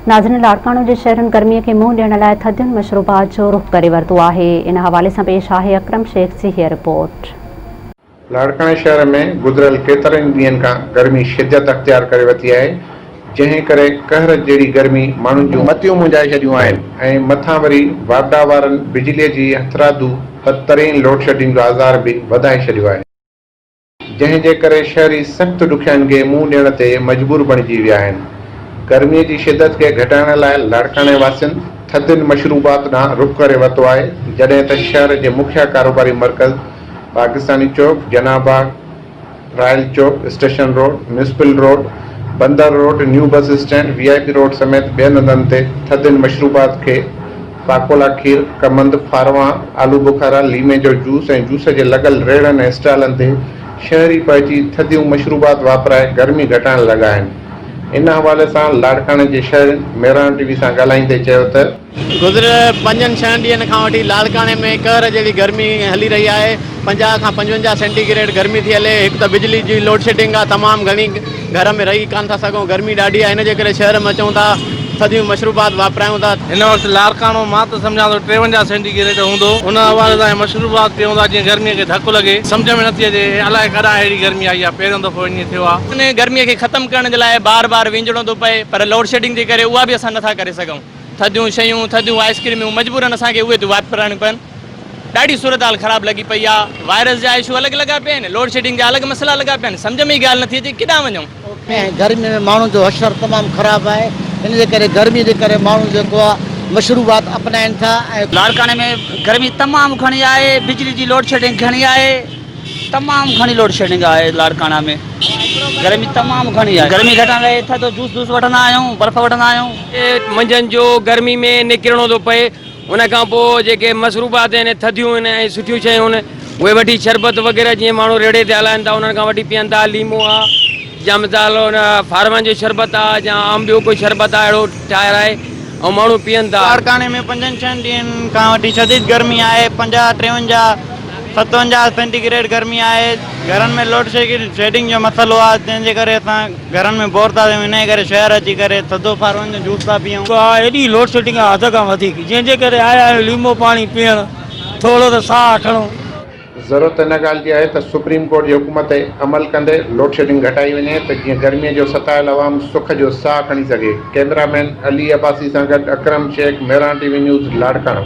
ناظرين لاڙڪاڻو جي شهرين گرمي کي منهن ڏيڻ لاء ٿڌين مشروبات جو رخ ڪري ورتو آهي ان حوالي سان پيش آهي اڪرم شيخ جي هيء رپورٽ. لاڙڪاڻي شهر ۾ گذريل ڪيترن ئي ڏينهن کان گرمي شدت اختيار ڪري ورتي آهي جنهن ڪري قهر جهڙي گرمي ماڻهن جون متيون منجهائي ڇڏيون آهن ۽ مٿان وري واپڊا وارن بجلي جي هٿرادو بدترين لوڊشيڊنگ جو آزار به وڌائي ڇڏيو آهي. جنهن جي ڪري شهري سخت ڏکيائين کي منهن ڏيڻ تي مجبور بڻجي ويا آهن. گرمي جي شدت کي گهٽائڻ لاء لاڙڪاڻي واسين ٿڌين مشروبات ڏانهن رخ ڪري ورتو آهي، جڏهن ته شهر جي مکيه ڪاروباري مرڪز Pakistani Chowk, Jinnah Bagh, Royal Chowk, station road, municipal road, Bandar road, new bus stand, V I P road سميت ٻين هنڌن تي ٿڌين مشروبات کي پاڪولا کير، ڪمند، فاروان، آلو بخارا، ليمي جو جوس ۽ جوس جي لڳل ريڙهن ۽ اسٽالن تي شهري پهچي ٿڌيون مشروبات واپرائي گرمي گهٽائڻ لڳا آهن. ان حوالي سان لاڙڪاڻي جي شهرين مهراڻ ٽي وي سان ڳالهائيندي چيو ته. گذريل پنجن ڇهن ڏينهن کان وٺي لاڙڪاڻي ۾ قهر جهڙي گرمي هلي رهي آهي، 50 کان 55 سينٽي گريڊ گرمي ٿي هلي، هڪ ته بجلي جي لوڊشيڊنگ آهي تمام گهڻي، گهر ۾ رهي ڪانه ٿا سگهون، گرمي ڏاڍي آهي ان جي ڪري شهر ۾ اچون ٿا ٿڌيون مشروبات واپرايون ٿا. هن وقت لاڙڪاڻو مان ته سمجهان ٿو 53 سينٽي گريڊ هوندو، ان حوالي سان مشروبات پيئون ٿا جيئن گرمي کي ڌڪ لڳي، سمجهه ۾ نٿي اچي الائي ڪڏهن اهڙي گرمي آئي آهي، پهريون دفعو ائين ٿيو آهي. ان گرمي کي ختم ڪرڻ جي لاء بار بار وينجهڻو ٿو پئي پر لوڊشيڊنگ جي ڪري اها به اسان نٿا ڪري سگهون. ٿڌيون شيون، ٿڌيون آئس ڪريمون مجبورن اسان کي اهي ٿيون واپرائڻيون پون. ڏاڍي صورتحال خراب لڳي پئي آ. وائرس جا اشو الڳ لڳا پيا آهن، لوڊشيڊنگ جا الڳ مسئلا لڳا پيا آهن، سمجهه ۾ ئي ڳالهه نٿي اچي ڪيڏانهن وڃون. ۽ گرمي ۾ ماڻهن جو حشر تمام خراب آهي ان جي ڪري گرمي جي ڪري ماڻهو جيڪو آهي مشروبات اپنائين ٿا ۽. لاڙڪاڻي ۾ گرمي تمام گهڻي آهي بجلي جي لوڊشيڊنگ گهڻي آهي. تمام گهڻي لوڊشيڊنگ آهي لاڙڪاڻا ۾ گرمي تمام گهڻي آهي گرمي گهٽائڻ لاء ٿڌو جوس ووس وٺندا آهيون برف وٺندا آهيون. منجهند جو گرمي ۾ نڪرڻو ٿو پئي ان کان پوء جيڪي مشروبات آهن ٿڌيون آهن ۽ سٺيون شيون آهن اهي وٺي شربت وغيره جيئن ماڻهو ريڙهي تي هلائن ٿا انهن کان وٺي پيئن ٿا ليمو آ يا مثال ان فارمن جو شربت آ يا عام ٻيو ڪوئي شربت آ اهڙو ٺاهرائي ۽ ماڻهو پيئن ٿا. لاڙڪاڻي ۾ پنجن ڇهن ڏينهن کان وٺي شديد گرمي آهي 50 53 57 سينٽي گريڊ گرمي آهي گهرن ۾ لوڊ شيڊنگ جو مسئلو آهي جنهن جي ڪري اسان گهرن ۾ بور ٿا ٿيون انهي ڪري شهر اچي ڪري ٿڌو فارون جو جوس ٿا پيئون. ايڏي لوڊ شيڊنگ آهي حد کان وڌيڪ جنهن جي ڪري آيا آهيون ليمو پاڻي پيئڻ ٿورو ته ساهه کڻون. ضرورت ان ڳالهه جي آهي ته سپريم ڪورٽ جي حڪم تي عمل ڪندي لوڊشيڊنگ گهٽائي وڃي ته جيئن گرمي جو ستايل عوام سک جو ساهه کڻي سگهي. ڪئميرا مين علي عباسي سان گڏ Akram Shaikh, Mehran T V news, Larkana.